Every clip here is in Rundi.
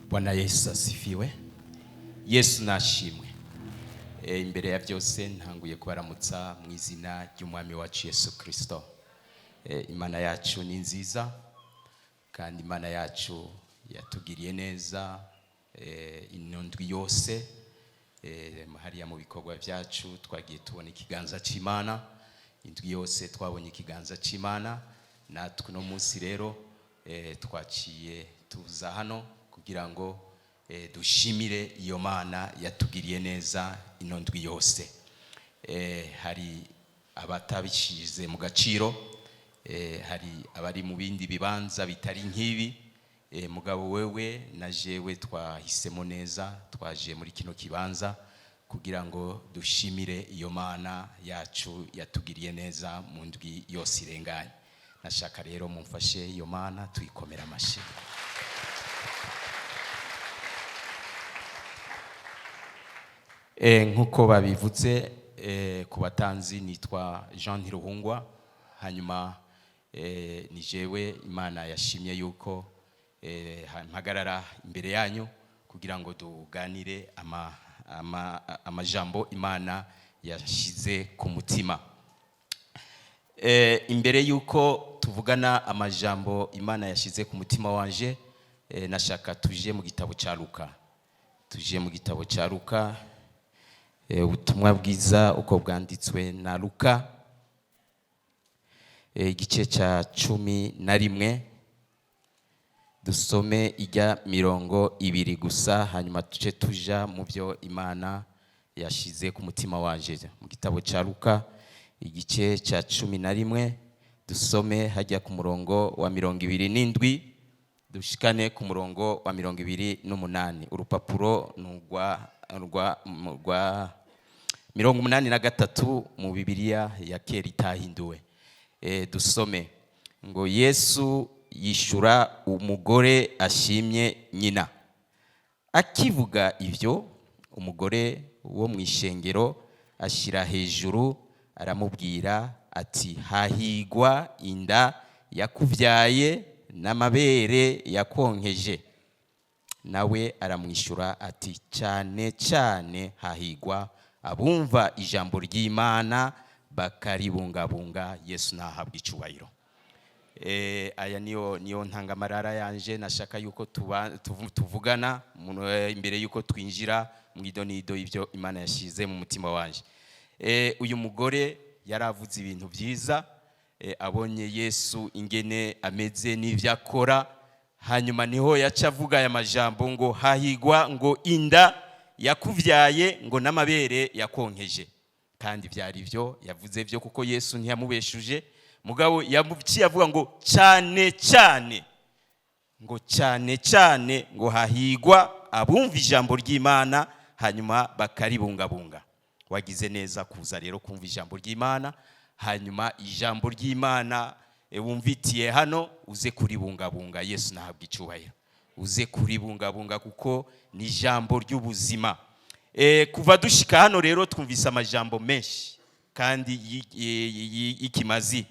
Bwana Yesu asifiwe. Yesu nashimwe. Imbere ya byose ntanguye kubaramutsa mu izina ry'umwami wacu Yesu Kristo. Imana yacu ni nziza kandi Imana yacu yatugiriye neza ino ndwi yose. Hariya mu bikorwa byacu twagiye tubona ikiganza cy'Imana. Indwi yose twabonye ikiganza cy'Imana. Natwe uno munsi rero twaciye tuza hano kugira ngo dushimire iyo Mana yatugiriye neza ino ndwi yose. Hari abatabishyize mu gaciro, hari abari mu bindi bibanza bitari nk'ibi. Mugabo wewe na jewe twahisemo neza, twaje muri kino kibanza kugira ngo dushimire iyo Mana yacu yatugiriye neza mu ndwi yose irenganye. Nashaka rero mumfashe iyo Mana tuyikomera amashyi. Nk'uko babivuze, ku batanzi nitwa Jean Ntiruhungwa. Hanyuma ni jewe Imana yashimye yuko mpagarara imbere yanyu kugira ngo tuganire amajambo Imana yashize ku mutima. Imbere yuko tuvugana amajambo Imana yashize ku mutima wanje, nashaka tuje mu gitabo cya Luka. Tuje mu gitabo cya Luka, ubutumwa bwiza uko bwanditswe na Luka, igice cya 11, dusome ijya 20 gusa, hanyuma tuce tuja mu byo Imana yashize ku mutima wanje. Mu gitabo cya Luka igice cya 11, dusome hajya ku murongo wa 27 dushikane ku murongo wa 28. Urupapuro ni urwa 83 mu Bibiliya ya kera itahinduwe. Dusome ngo Yesu yishura umugore ashimye nyina. Akivuga ibyo, umugore wo mu ishengero ashyira hejuru aramubwira ati: hahigwa inda yakubyaye n'amabere yakonkeje. Nawe aramwishyura ati: cyane cyane hahigwa abumva ijambo ry'Imana bakaribungabunga. Yesu nahabwa icubahiro. Aya niyo ntangamarara yanje nashaka yuko tuvugana imbere yuko twinjira mu idonido ibyo Imana yashize mu mutima wanje. Uyu mugore yaravuze ibintu byiza, abonye Yesu ingene ameze n'ivyo akora, hanyuma niho yaca avuga aya majambo ngo hahigwa ngo inda yakuvyaye ngo n'amabere yakonkeje. Kandi byari byo yavuze byo, kuko Yesu ntiyamubeshuje. Mugabo yamuciye avuga ngo cyane cyane, ngo cyane cyane ngo hahigwa abumva ijambo ry'Imana hanyuma bakaribungabunga. Wagize neza kuza rero kumva ijambo ry'Imana, hanyuma ijambo ry'Imana wumvitiye hano uze kuribungabunga. Yesu nahabwa icubahiro. Uze kuribungabunga kuko ni ijambo ry'ubuzima. Kuva dushika hano rero twumvise amajambo menshi kandi y'ikimazi.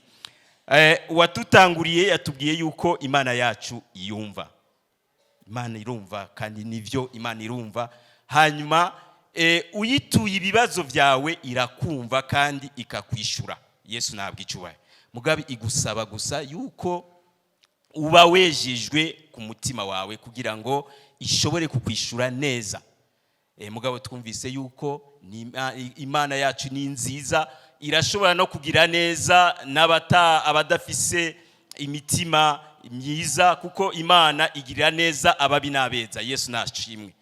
Uwatutanguriye yatubwiye yuko Imana yacu yumva. Imana irumva kandi nivyo Imana irumva. Hanyuma uyituye ibibazo byawe irakumva kandi ikakwishura. Yesu nahabwa icubahiro. Mugabe igusaba gusa yuko uba wejejwe ku mutima wawe kugira ngo ishobore kukwishura neza. Mugabo twumvise yuko Imana yacu ni nziza, irashobora no kugira neza abadafise imitima myiza, kuko Imana igirira neza ababi n'abeza. Yesu nashimwe.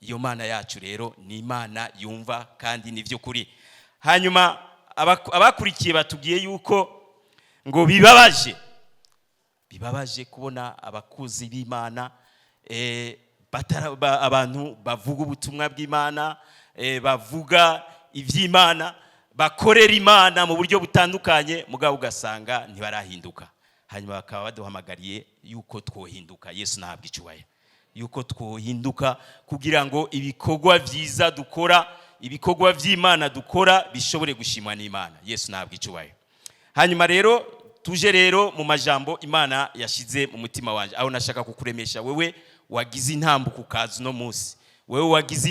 Iyo Mana yacu rero ni Imana yumva kandi ni vy'ukuri. Hanyuma abakurikiye batubwiye yuko ngo bibabaje kubona abakozi b'Imana, abantu bavuga ubutumwa bw'Imana, bavuga iby'Imana, bakorera Imana mu buryo butandukanye, mugabo ugasanga ntibarahinduka. Hanyuma bakaba baduhamagariye yuko twohinduka. Yesu ntabwo icyubahiro, yuko twohinduka kugira ngo ibikorwa byiza dukora, ibikorwa by'Imana dukora, bishobore gushimwa n'Imana. Yesu ntabwo icyubahiro. Hanyuma rero tuje rero mu majambo Imana yashyize mu mutima wanjye, aho nashaka kukuremesha wewe wagize intambuko ukaza uno munsi, wewe wagize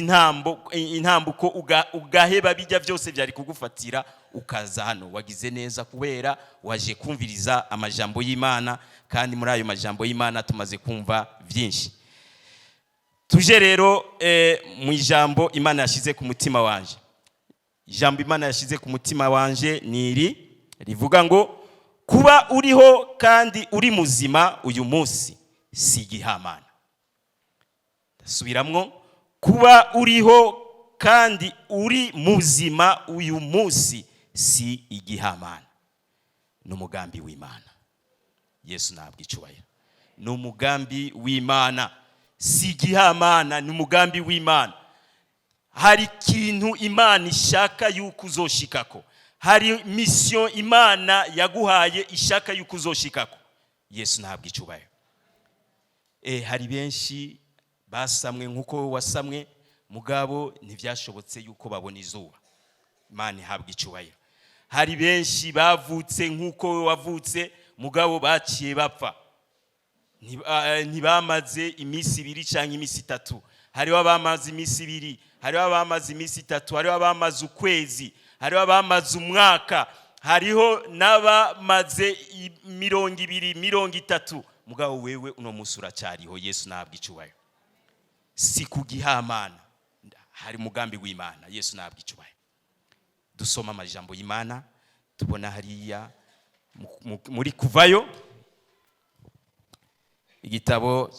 intambuko ugaheba bijya byose byari kugufatira ukaza hano. Wagize neza kubera waje kumviriza amajambo y'Imana, kandi muri ayo majambo y'Imana tumaze kumva byinshi. Tuje rero mu ijambo Imana yashyize ku mutima wanje. Ijambo Imana yashyize ku mutima wanje ni iri rivuga ngo: kuba uriho kandi uri muzima uyu munsi si igihamana. Ndasubiramwo: kuba uriho kandi uri muzima uyu munsi si igihamana, ni umugambi w'Imana. Yesu ntabwo icubahiro. Ni umugambi w'Imana, si igihamana, ni umugambi w'Imana. Hari ikintu Imana ishaka yuko uzoshikako, hari mission Imana yaguhaye ishaka yuko uzoshikako. Yesu ntabwo icubahiro. Hari benshi basamwe nk'uko wowe wasamwe, mugabo ntibyashobotse yuko babona izuba. Imana ihabwa icubahiro. Hari benshi bavutse nk'uko wowe wavutse, mugabo baciye bapfa. Ntibamaze iminsi 2 cyangwa iminsi 3. Hariho abamaze iminsi 2, hariho abamaze iminsi 3, hariho abamaze ukwezi, hariho abamaze umwaka, hariho n'abamaze 20, 30. Mugabo wewe uno munsi uracyariho. Yesu ntabwo icubahiro. Si ku gihamana, hari umugambi w'Imana. Yesu ntabwo icubahiro. Dusoma amajambo y'Imana tubona hariya muri Kuvayo, igitabo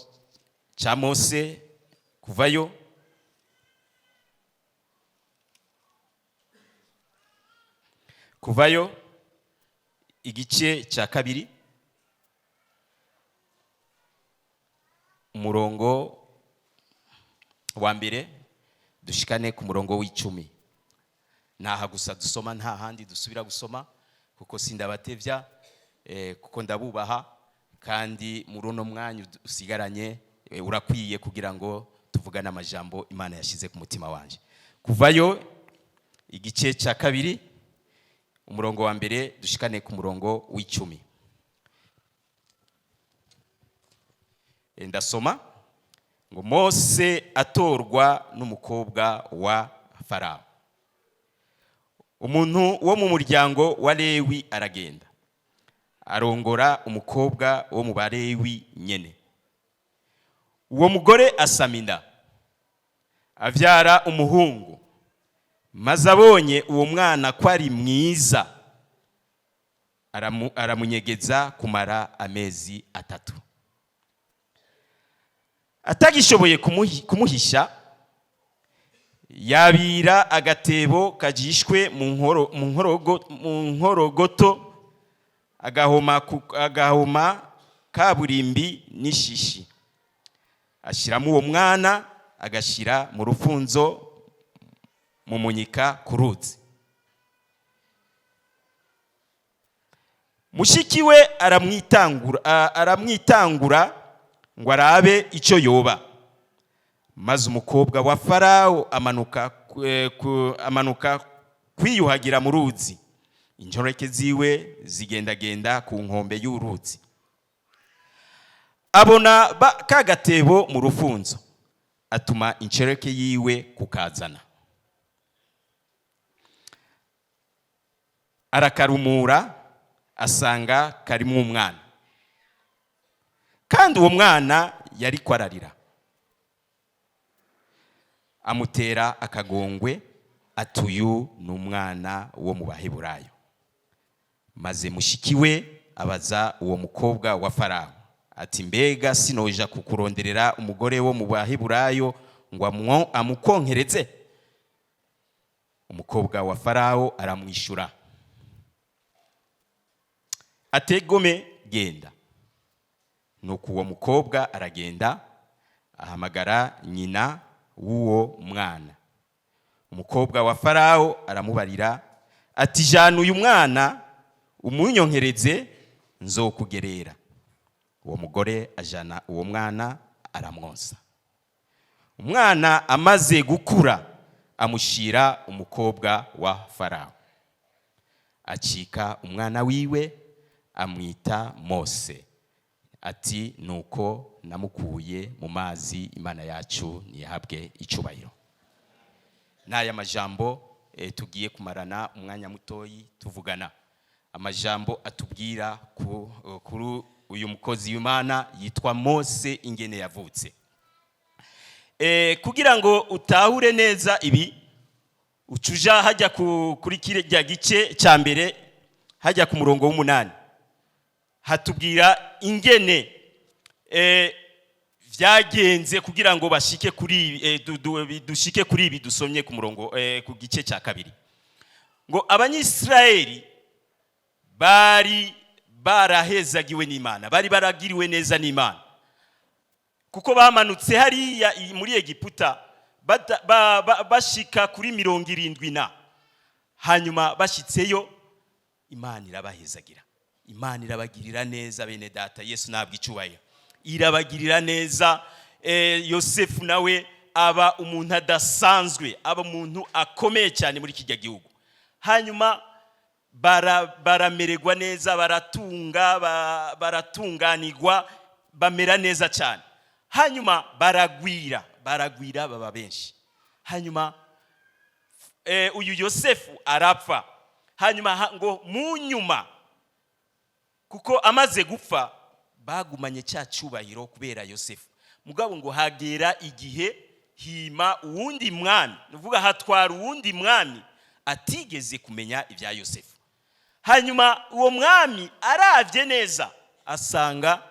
cya Mose, Kuvayo Kuvayo igice cya 2, umurongo wa 1 dushikane ku murongo w'10. Naha gusa dusoma, nta handi dusubira gusoma, kuko sindabatevya, kuko ndabubaha, kandi muri uno mwanya usigaranye, urakwiye kugira ngo tuvugane amajambo Imana yashyize ku mutima wanje. Kuvayo igice cya 2, umurongo wa 1 dushikane ku murongo w'10. Ndasoma ngo: Mose atorwa n'umukobwa wa Farawo, umuntu wo mu muryango wa Lewi, aragenda arongora umukobwa wo mu Balewi nyene. Uwo mugore asama inda, avyara umuhungu. Maze abonye uwo mwana ko ari mwiza, aramunyegeza kumara amezi 3. Atagishoboye kumuhisha, yabira agatebo kajishwe mu nkorogoto, agahoma kaburimbi n'ishishi, ashyiramo uwo mwana, agashyira mu rufunzo mu munyika ku ruzi. Mushiki we aramwitangura ngo arabe icyo yoba. Maze umukobwa wa Farawo amanuka kwiyuhagira mu ruzi, inshoreke ziwe zigendagenda ku nkombe y'uruzi. Abona ka gatebo mu rufunzo, atuma inshoreke yiwe kukazana. Arakarumura, asanga karimo umwana, kandi uwo mwana yari kwararira. Amutera akagongwe, ati: uyu ni umwana wo mu Baheburayo. Maze mushiki we abaza uwo mukobwa wa Farawo ati: mbega sinoja kukuronderera umugore wo mu Baheburayo ngo amukonkereze? Umukobwa wa Farawo aramwishura ategome, genda. Nuko uwo mukobwa aragenda, ahamagara nyina w'uwo mwana. Umukobwa wa Farawo aramubarira ati: "Jana uyu mwana umunyonkereze, nzokugerera." Uwo mugore ajana uwo mwana, aramwonsa. Umwana amaze gukura, amushyira umukobwa wa Farawo, acika umwana wiwe, amwita Mose, ati: "Nuko namukuye mu mazi." Imana yacu ntihabwe icyubahiro. N'aya majambo tugiye kumarana umwanya mutoyi tuvugana, amajambo atubwira kuri uyu mukozi w'Imana yitwa Mose, ingene yavutse. Kugira ngo utahure neza ibi, ucuja hajya kuri kirya gice cya mbere, hajya ku murongo w'8, hatubwira ingene vyagenze kugira ngo bashike kuri dushike kuri ibi dusomye ku murongo ku gice cya kabiri, ngo Abanyisirayeli bari barahezagiwe n'Imana, bari baragiriwe neza n'Imana, kuko bamanutse hariya muri Egiputa bashika kuri 70 na hanyuma bashyitseyo, Imana irabahezagira, Imana irabagirira neza. Bene data, Yesu ntabwo icyubahiro, irabagirira neza. Yosefu nawe aba umuntu adasanzwe, aba umuntu akomeye cyane muri kijya gihugu. Hanyuma baramererwa neza, baratunga, baratunganirwa, bamera neza cyane. Hanyuma baragwira, baragwira, baba benshi. Hanyuma uyu Yosefu arapfa. Hanyuma ngo mu nyuma, kuko amaze gupfa bagumanye cya cyubahiro kubera Yosefu, mugabo ngo hagera igihe hima uwundi mwami, ni ukuvuga hatwara uwundi mwami atigeze kumenya ibya Yosefu. Hanyuma uwo mwami aravye neza, asanga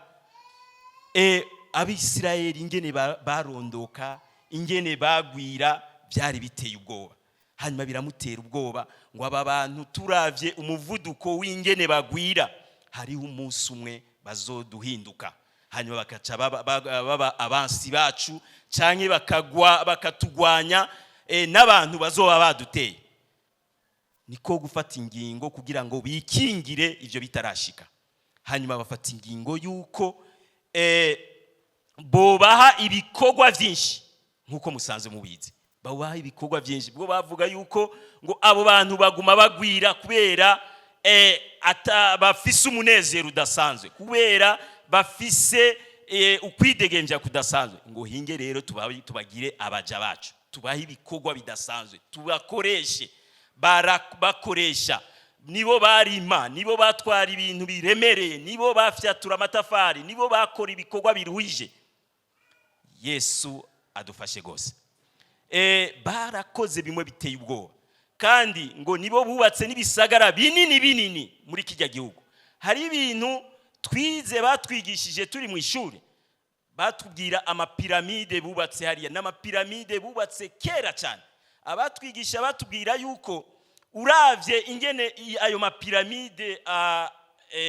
Abisirayeli ingene barondoka, ingene bagwira, byari biteye ubwoba. Hanyuma biramutera ubwoba ngo aba bantu, turavye umuvuduko w'ingene bagwira, hariho umunsi umwe bazoduhinduka, hanyuma bakaca baba abansi bacu, canke bakagwa bakatugwanya n'abantu bazoba baduteye. Niko gufata ingingo kugira ngo bikingire ivyo bitarashika. Hanyuma bafata ingingo yuko bobaha ibikorwa byinshi, nk'uko musanzwe mubizi, babaha ibikorwa byinshi. Bwo bavuga yuko ngo abo bantu baguma bagwira kubera bafise umunezero udasanzwe, kubera bafise ukwidegembya kudasanzwe, ngo hinge rero tubagire abaja bacu, tubahe ibikorwa bidasanzwe, tubakoreshe. Bakoresha, nibo barima, nibo batwara ibintu biremereye, nibo bafyatura amatafari, nibo bakora ibikorwa biruhije. Yesu adufashe rwose. Barakoze bimwe biteye ubwoba, kandi ngo nibo bubatse n'ibisagara binini binini muri kijya gihugu. Hari ibintu twize, batwigishije turi mu ishuri, batubwira amapiramide bubatse hariya, n'amapiramide bubatse kera cyane. Abatwigisha batubwira yuko uravye ingene ayo mapiramide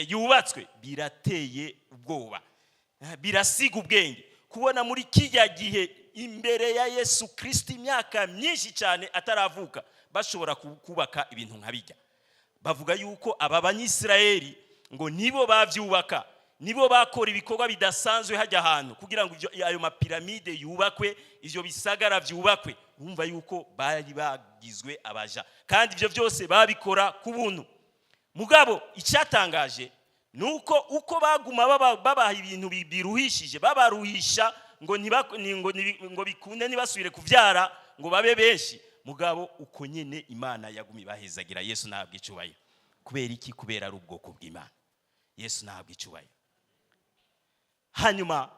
yubatswe, birateye ubwoba, birasiga ubwenge kubona muri kijya gihe imbere ya Yesu Kristo, imyaka myinshi cyane ataravuka, bashobora kubaka ibintu nka bijya. Bavuga yuko aba Banyisirayeli ngo nibo bavyubaka, nibo bakora ibikorwa bidasanzwe hajya ahantu kugira ngo ayo mapiramide yubakwe, ivyo bisagara vyubakwe. Urumva yuko bari bagizwe abaja, kandi ivyo byose babikora ku buntu. Mugabo icyatangaje ni uko uko baguma babaha ibintu biruhishije, babaruhisha ngo ngo bikunde ntibasubire kuvyara ngo babe benshi, mugabo uko nyene Imana yaguma ibahezagira. Yesu ntabwo icubahiro. Kubera iki? Kubera ari ubwoko bw'Imana. Yesu ntabwo icubahiro. Hanyuma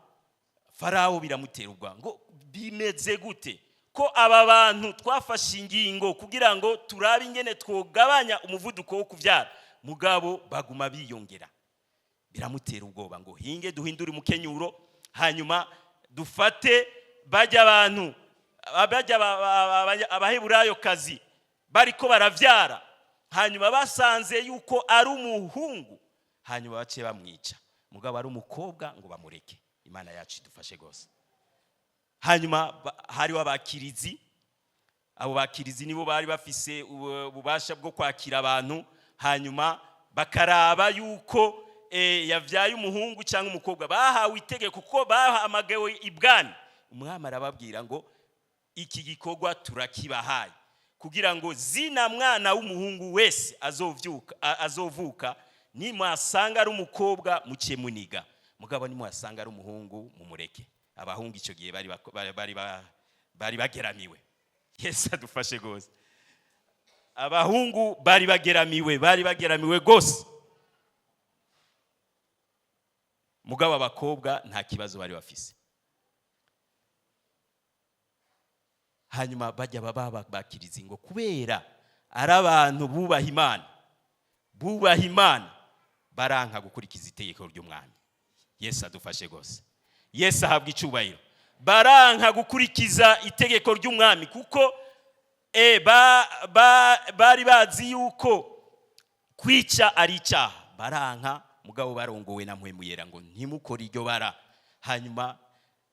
Farawo biramutera ubwoba ngo bimeze gute ko aba bantu twafashe ingingo kugira ngo turabe ingene twogabanya umuvuduko wo kubyara, mugabo baguma biyongera? Biramutera ubwoba ngo hinge duhindure umukenyuro, hanyuma dufate bajya abantu, bajya Abaheburayo kazi bariko baravyara, hanyuma basanze yuko ari umuhungu, hanyuma bace bamwica, mugabo ari umukobwa ngo bamureke. Imana yacu idufashe rwose. Hanyuma hariho abakirizi. Abo bakirizi nibo bari bafise ububasha bwo kwakira abantu, hanyuma bakaraba yuko yavyaye umuhungu cyangwa umukobwa. Bahawe itegeko kuko bahamagawe ibwami. Umwami arababwira ngo: "Iki gikorwa turakibahaye kugira ngo zina mwana w'umuhungu wese azovyuka, azovuka, nimwasanga ari umukobwa muce muniga, mugabo nimwasanga ari umuhungu mumureke." Abahungu icyo gihe bari bako- bari bari ba- bari bageramiwe. Yesu adufashe rwose. Abahungu bari bageramiwe, bari bageramiwe rwose, mugabo abakobwa nta kibazo bari bafise. Hanyuma bajya baba bakiriza ngo kubera ari abantu bubaha Imana, bubaha Imana, baranka gukurikiza itegeko ry'umwami. Yesu adufashe rwose. Yesu ahabwa icyubahiro. Baranka gukurikiza itegeko ry'umwami kuko bari bazi yuko kwica ari icyaha. Baranka, mugabo barongowe na Mpwemu Yera ngo ntimukore iryo bara. Hanyuma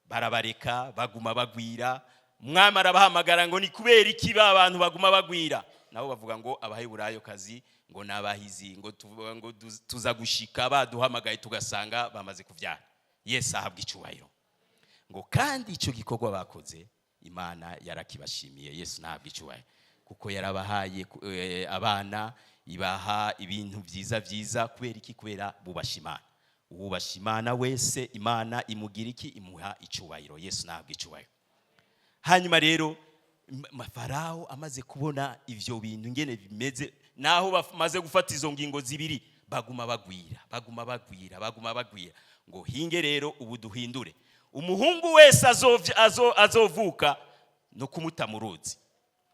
barabareka baguma bagwira. Umwami arabahamagara ngo: "Ni kubera iki ba bantu baguma bagwira?" Nabo bavuga ngo Abaheburayo kazi ngo nabahizi, ngo ngo tuza gushika baduhamagaye tugasanga bamaze kuvyara. Yesu ahabwa icyubahiro. Ngo kandi icyo gikorwa bakoze Imana yarakibashimiye. Yesu ntabwo icyubahiro, kuko yarabahaye abana, ibaha ibintu byiza byiza. Kubera iki? Kubera bubasha Imana. Uwubasha Imana wese, Imana imugira iki? Imuha icyubahiro. Yesu ntabwo icyubahiro. Hanyuma rero Farawo amaze kubona ivyo bintu ngene bimeze, naho bamaze gufata izo ngingo zibiri, baguma bagwira, baguma bagwira, baguma bagwira, ngo: "Hinge rero ubu duhindure. Umuhungu wese azovuka no kumuta mu ruzi."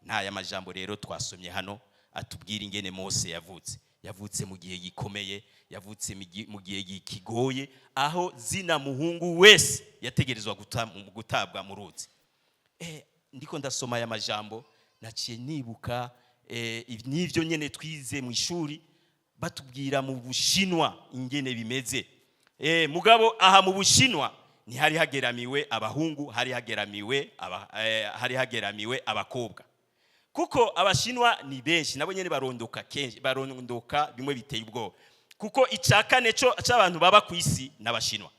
N'aya majambo rero twasomye hano atubwira ingene Mose yavutse. Yavutse mu gihe gikomeye, yavutse mu gihe kigoye, aho zina muhungu wese yategerezwa gutabwa mu ruzi. Ndiko ndasoma aya majambo, naciye nibuka n'ivyo nyene twize mu ishuri, batubwira mu Bushinwa ingene bimeze. Mugabo aha mu Bushinwa ntihari hageramiwe abahungu, hari hageramiwe abakobwa, kuko Abashinwa ni benshi, nabo nyene barondoka kenshi, barondoka bimwe biteye ubwoba, kuko icya kane cyo cy'abantu baba ku isi n'Abashinwa.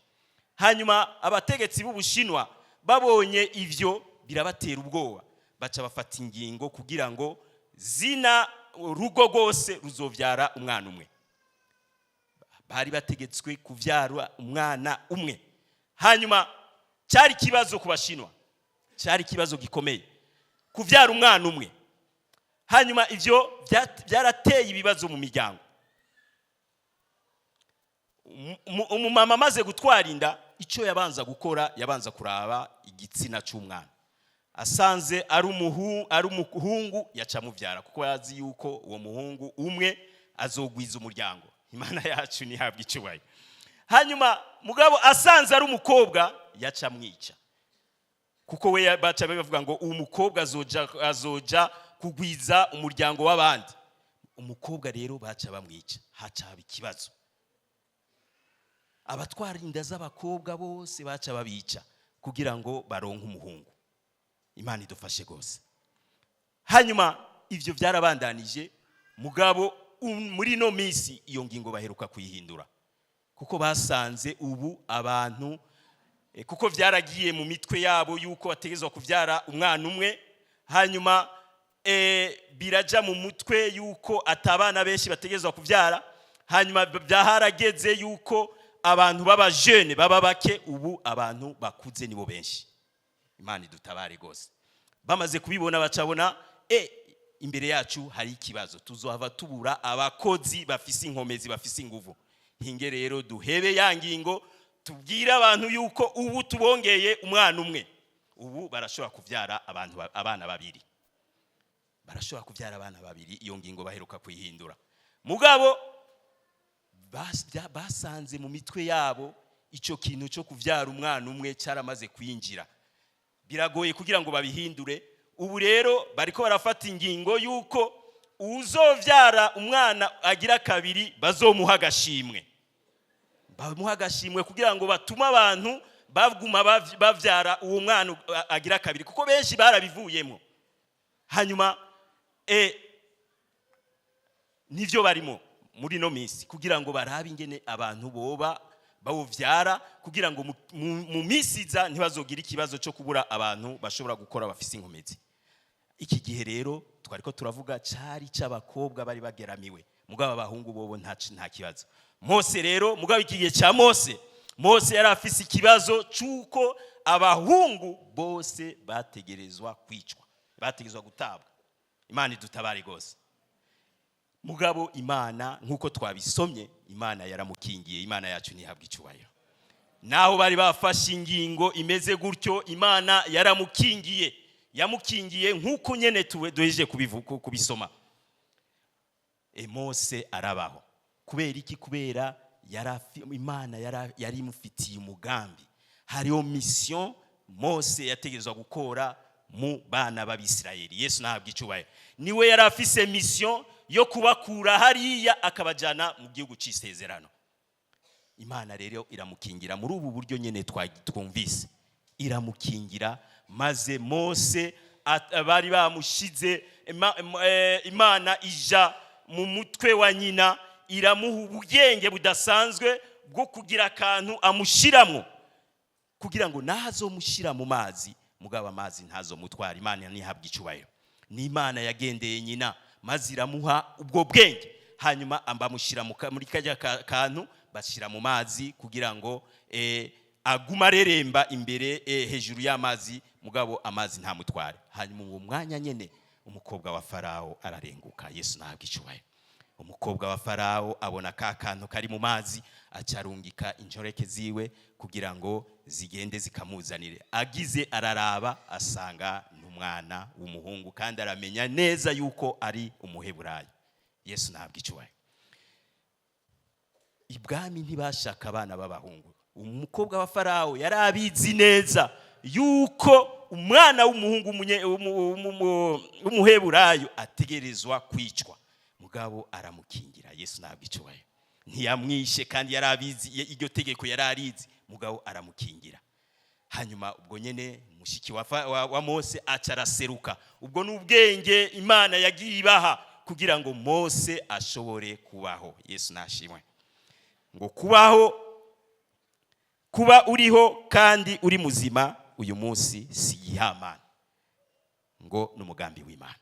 Hanyuma abategetsi b'Ubushinwa babonye ivyo birabatera ubwoba, baca bafata ingingo kugira ngo zina urugo rwose ruzovyara umwana umwe. Bari bategetswe kuvyara umwana umwe. Hanyuma cyari ikibazo ku Bashinwa, cyari ikibazo gikomeye kuvyara umwana umwe. Hanyuma ivyo byarateye ibibazo mu miryango. Umumama amaze gutwara inda, icyo yabanza gukora, yabanza kuraba igitsina cy'umwana. Asanze ari umuhungu, yaca amubyara, kuko yazi yuko uwo muhungu umwe azogwiza umuryango. Imana yacu ntihabwe icyubahiro. Hanyuma mugabo asanze ari umukobwa, yaca amwica, kuko we baca bavuga ngo uwo mukobwa azoja kugwiza umuryango w'abandi. Umukobwa rero baca bamwica, haca haba ikibazo. Abatwara inda z'abakobwa bose baca babica kugira ngo baronke umuhungu. Imana idufashe rwose. Hanyuma ibyo byarabandanije, mugabo muri ino minsi iyo ngingo baheruka kuyihindura, kuko basanze ubu abantu kuko byaragiye mu mitwe yabo yuko bategerezwa kubyara umwana umwe. Hanyuma biraja mu mutwe yuko atabana benshi bategerezwa kubyara. Hanyuma byaharageze yuko abantu b'abajene baba bake, ubu abantu bakuze nibo benshi. Imana idutabare rwose. Bamaze kubibona, bacabona imbere yacu hari ikibazo, tuzohava tubura abakozi bafise inkomezi, bafise inguvu. Hinge rero duhebe ya ngingo, tubwire abantu yuko ubu tubongeye umwana umwe. Ubu barashobora kubyara abantu abana babiri, barashobora kubyara abana babiri. Iyo ngingo baheruka kuyihindura, mugabo basanze mu mitwe yabo icyo kintu cyo kubyara umwana umwe cyaramaze kwinjira, biragoye kugira ngo babihindure. Ubu rero bariko barafata ingingo yuko uzovyara umwana agira kabiri bazomuha agashimwe, bamuha agashimwe kugira ngo batume abantu baguma bavyara uwo mwana agira kabiri, kuko benshi barabivuyemo. Hanyuma nivyo barimo muri no minsi, kugira ngo barabe ingene abantu boba bawuvyara, kugira ngo mu minsi iza ntibazogire ikibazo cyo kubura abantu bashobora gukora, bafise inkomezi. Iki gihe rero twariko turavuga cari c'abakobwa bari bageramiwe, mugabo abahungu bobo nta kibazo. Mose rero, mugabo iki gihe cya Mose, Mose yari afise ikibazo c'uko abahungu bose bategerezwa kwicwa, bategerezwa gutabwa. Imana idutabare rwose. Mugabo Imana, nk'uko twabisomye, Imana yaramukingiye. Imana yacu ntihabwa icyubahiro. Naho bari bafashe ingingo imeze gutyo, Imana yaramukingiye. Yamukingiye nk'uko nyene tuwe duhejeje kubisoma. Mose arabaho. Kubera iki? Kubera Imana yari imufitiye umugambi. Hariho mission Mose yategerezwa gukora mu bana b'Abisirayeli. Yesu ntabwo icyubahiro. Niwe yari afise mission yo kubakura hariya akabajyana mu gihugu cy'isezerano. Imana rero iramukingira muri ubu buryo nyine twumvise. Iramukingira, maze Mose bari bamushize, Imana ija mu mutwe wa nyina, iramuha ubwenge budasanzwe bwo kugira akantu amushyiramo, kugira ngo nazomushyira mu mazi, mugabo amazi ntazomutwara. Imana ntihabwe icyubahiro. Ni Imana yagendeye nyina, maze iramuha ubwo bwenge. Hanyuma bamushyira muri kajya kantu, bashyira mu mazi kugira ngo aguma areremba imbere, hejuru y'amazi, mugabo amazi ntamutware. Hanyuma uwo mwanya nyine umukobwa wa Farawo ararenguka. Yesu ntabwo icyubahiro. Umukobwa wa Farawo abona ka kantu kari mu mazi, acarungika injoreke ziwe kugira ngo zigende zikamuzanire. Agize araraba, asanga n'umwana w'umuhungu, kandi aramenya neza yuko ari Umuheburayo. Yesu ntabwo icyubahiro. Ibwami ntibashaka abana b'abahungu. Umukobwa wa Farawo yari abizi neza yuko umwana w'umuhungu w'Umuheburayo ategerezwa kwicwa, mugabo aramukingira. Yesu ntabwo icyubahiro. Ntiyamwishe, kandi yari abizi, iryo tegeko yari arizi, mugabo aramukingira. Hanyuma ubwo nyene mushiki wa Mose aca araseruka. Ubwo ni ubwenge Imana yagiye ibaha kugira ngo Mose ashobore kubaho. Yesu nashimwe. Ngo kubaho, kuba uriho kandi uri muzima uyu munsi si igihamana, ngo ni umugambi w'Imana.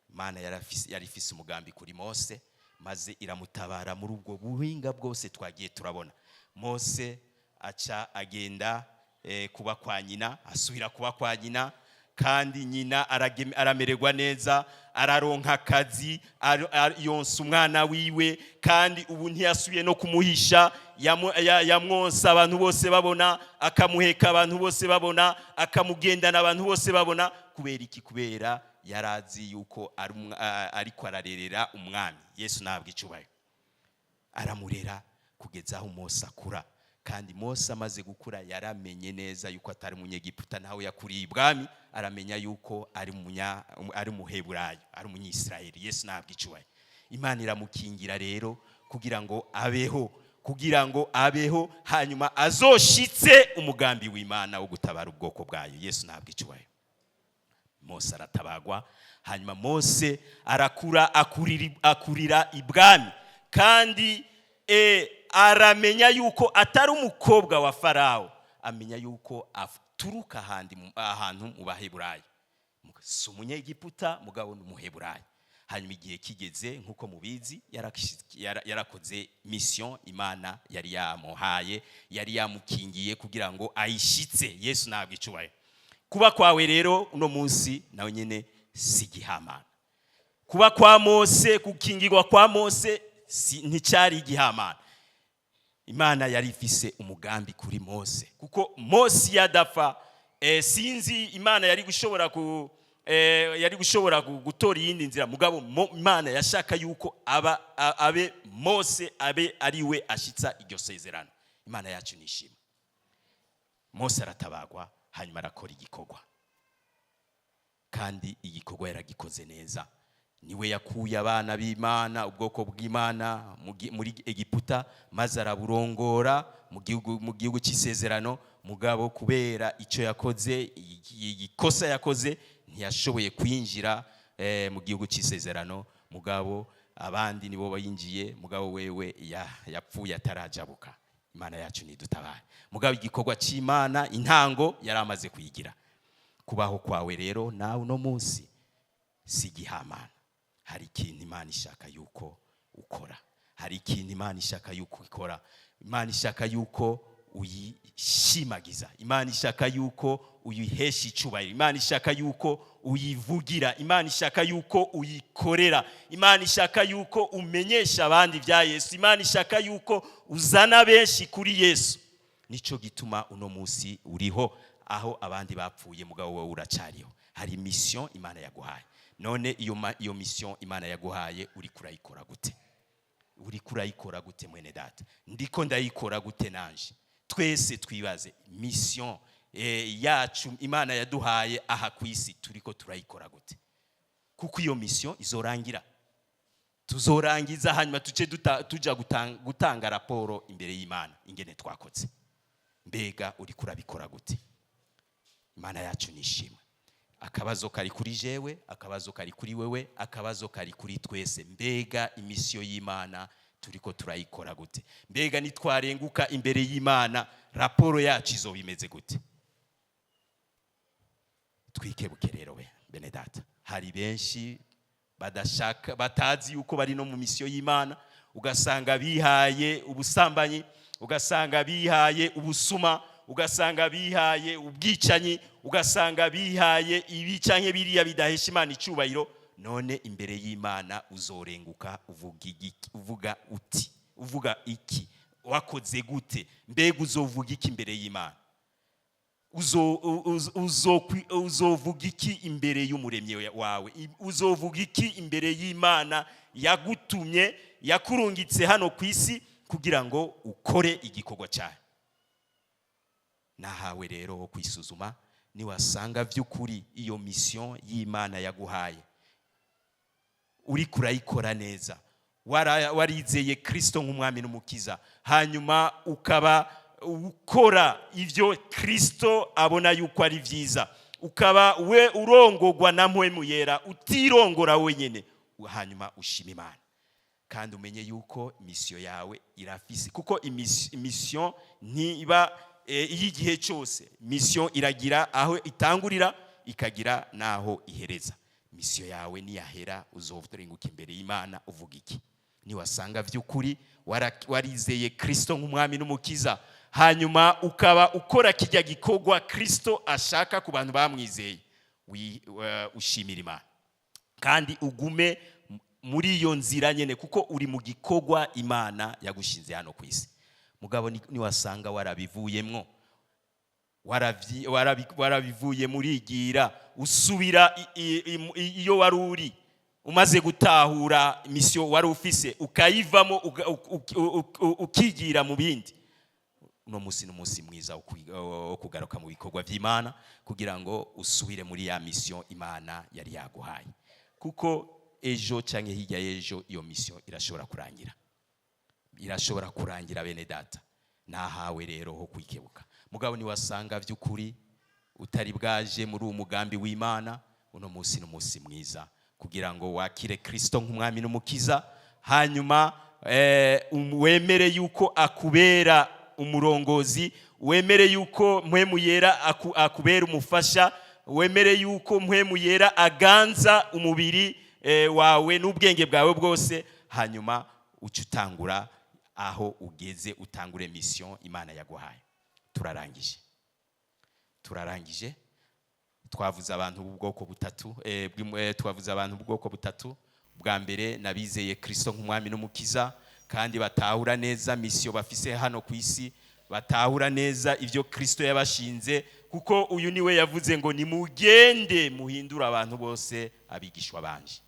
Imana yari ifise umugambi kuri Mose, maze iramutabara muri ubwo buhinga bwose twagiye turabona. Mose aca agenda kuba kwa nyina, asubira kuba kwa nyina, kandi nyina aramererwa neza, araronka akazi, yonsa umwana wiwe, kandi ubu ntiyasubiye no kumuhisha. Yamwonsa abantu bose babona, akamuheka abantu bose babona, akamugendana abantu bose babona. Kubera iki? Kubera yarazi yuko ariko ararerera umwami. Yesu ntabwo icyubahiro. Aramurera kugeza aho Mose akura. Kandi Mose amaze gukura, yaramenye neza yuko atari umunyegiputa, nawe yakuriye ibwami, aramenya yuko ari Umuheburayo, ari Umunyisirayeli. Yesu ntabwo icyubahiro. Imana iramukingira rero kugira ngo abeho, kugira ngo abeho, hanyuma azoshitse umugambi w'Imana wo gutabara ubwoko bwayo. Yesu ntabwo icyubahiro. Mose aratabagwa. Hanyuma Mose arakura, akurira ibwami, kandi aramenya yuko atari umukobwa wa Farawo, amenya yuko aturuka ahantu mu Baheburayo. Si Umunyegiputa, mugabo ni Umuheburayo. Hanyuma igihe kigeze, nk'uko mubizi, yarakoze mission Imana yari yamuhaye, yari yamukingiye kugira ngo ayishitse. Yesu ntabwo icubahiro. Kuba kwawe rero uno munsi nawe nyine si igihamana. Kuba kwa Mose, gukingirwa kwa Mose nticyari igihamana. Imana yari ifise umugambi kuri Mose, kuko Mose yadapfa, sinzi Imana yari gushobora gutora iyindi nzira. Mugabo Imana yashaka yuko aba abe Mose, abe ari we ashitsa iryo sezerano. Imana yacu nishima. Mose aratabagwa, hanyuma arakora igikorwa, kandi igikorwa yaragikoze neza. Niwe yakuye abana b'Imana, ubwoko bw'Imana, muri Egiputa, maze araburongora mu gihugu cy'isezerano. Mugabo kubera icyo yakoze, ikosa yakoze, ntiyashoboye kwinjira mu gihugu cy'isezerano. Mugabo abandi nibo bayinjiye, mugabo wewe yapfuye atarajabuka. Imana yacu nidutabare. Mugabo igikorwa cy'Imana, intango yari amaze kuyigira. Kubaho kwawe rero nawe uno munsi si igihamana. Hari ikintu Imana ishaka yuko ukora, hari ikintu Imana ishaka yuko ikora. Imana ishaka yuko uyishimagiza, Imana ishaka yuko uyihesha icubahiro, Imana ishaka yuko uyivugira, Imana ishaka yuko uyikorera, Imana ishaka yuko umenyesha abandi ibya Yesu, Imana ishaka yuko uzana benshi kuri Yesu. Nico gituma uno munsi uriho aho abandi bapfuye, mugabo wowe uracariho. Hari mission Imana yaguhaye. None iyo mission Imana yaguhaye uri kurayikora gute? Uri kurayikora gute, mwene data? Ndiko ndayikora gute nanje? Twese twibaze mission yacu Imana yaduhaye aha ku isi, turiko turayikora gute? Kuko iyo mission izorangira, tuzorangiza, hanyuma tuce tuja gutanga raporo imbere y'Imana ingene twakoze. Mbega uri kurabikora gute? Imana yacu nishimwe. Akabazo kari kuri jewe, akabazo kari kuri wewe, akabazo kari kuri twese. Mbega i mission y'Imana turiko turayikora gute? Mbega nitwarenguka imbere y'Imana, raporo yacu izoba imeze gute? Twikebuke rero we bene data. Hari benshi badashaka, batazi yuko bari no mu mission y'Imana. Ugasanga bihaye ubusambanyi, ugasanga bihaye ubusuma, ugasanga bihaye ubwicanyi, ugasanga bihaye ibi canke biriya bidahesha Imana icubahiro. None imbere y'Imana uzorenguka uvuga uvuga uti, uvuga iki? Wakoze gute? Mbega uzovuga iki imbere y'Imana? Uzovuga iki imbere y'Umuremyi wawe? Uzovuga iki imbere y'Imana yagutumye, yakurungitse hano ku isi kugira ngo ukore igikorwa cyayo? Nahawe rero wo kwisuzuma. Niwasanga by'ukuri iyo mission y'Imana yaguhaye uri kurayikora neza, warizeye Kristo nk'Umwami n'Umukiza, hanyuma ukaba ukora ibyo Kristo abona yuko ari byiza, ukaba we urongorwa na Mpwemu Yera, utirongora wenyine, hanyuma ushima Imana kandi umenye yuko mission yawe irafise, kuko mission ntiba iy'igihe cyose. Mission iragira aho itangurira, ikagira n'aho ihereza. Mission yawe niyahera, uzorenguka imbere y'Imana uvuga iki? Niwasanga by'ukuri warizeye Kristo nk'Umwami n'Umukiza, hanyuma ukaba ukora kijya gikorwa Kristo ashaka ku bantu bamwizeye, ushimira Imana kandi ugume muri iyo nzira nyene, kuko uri mu gikorwa Imana yagushinze hano ku isi. Mugabo niwasanga warabivuyemwo, warabivuye, murigira usubira iyo wari uri, umaze gutahura mission wari ufise ukayivamo, ukigira mu bindi, uno munsi ni umunsi mwiza wo kugaruka mu bikorwa by'Imana kugira ngo usubire muri ya mission Imana yari yaguhaye. Kuko ejo cyangwa hirya y'ejo iyo mission irashobora kurangira, irashobora kurangira, bene data. Nahawe rero ho kwikebuka. Mugabo niwasanga by'ukuri utari bwaje muri uwo mugambi w'Imana, uno munsi ni umunsi mwiza kugira ngo wakire Kristo nk'Umwami n'Umukiza, hanyuma wemere yuko akubera umurongozi, wemere yuko Mpwemu Yera akubera umufasha, wemere yuko Mpwemu Yera aganza umubiri wawe n'ubwenge bwawe bwose. Hanyuma uca utangura aho ugeze, utangure mission Imana yaguhaye. Turarangije, turarangije. Twavuze abantu b'ubwoko butatu, twavuze abantu b'ubwoko butatu. Bwa mbere, nabizeye Kristo nk'Umwami n'Umukiza kandi batahura neza mission bafise hano ku isi, batahura neza ibyo Kristo yabashinze, kuko uyu niwe yavuze ngo: "Nimugende muhindure abantu bose abigishwa banje."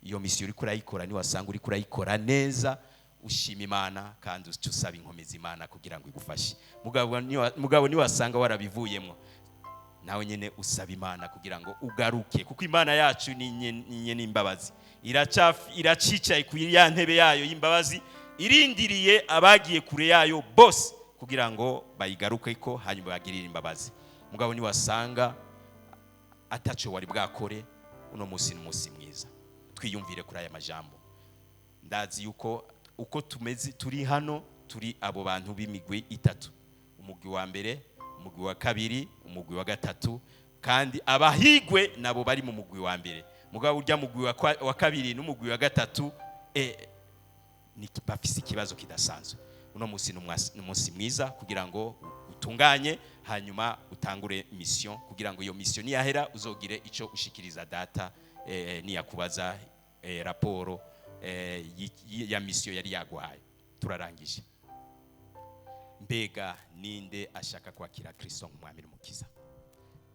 Iyo mission uri kurayikora? Niwasanga uri kurayikora neza, ushima Imana kandi uca usaba inkomezi Imana kugira ngo igufashe. Mugabo niwasanga warabivuyemo Nawe nyine usaba Imana kugira ngo ugaruke, kuko Imana yacu ni nyene imbabazi. Iracicaye ku ya ntebe yayo y'imbabazi, irindiriye abagiye kure yayo bose kugira ngo bayigaruke ko, hanyuma bagirire imbabazi. Mugabo niwasanga ataco wari bwakore, uno munsi ni umunsi mwiza. Twiyumvire kuri aya majambo. Ndazi yuko uko tumeze turi hano, turi abo bantu b'imigwi itatu: umugwi wa mbere, umugwi wa kabiri, umugwi wa gatatu. Kandi abahigwe nabo bari mu mugwi wa mbere. Mugabo urya mugwi wa kabiri n'umugwi wa gatatu bafise ikibazo kidasanzwe. Uno munsi ni umunsi mwiza kugira ngo utunganye, hanyuma utangure mission, kugira ngo iyo mission niyahera uzogire ico ushikiriza Data niyakubaza raporo ya mission yari yaguhaye. Turarangije. Mbega ninde ashaka kwakira Kristo nk'umwami n'umukiza?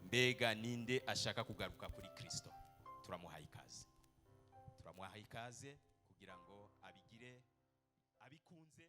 Mbega ninde ashaka kugaruka kuri Kristo? Turamuhaye ikaze, turamuhaye ikaze kugira ngo abigire abikunze.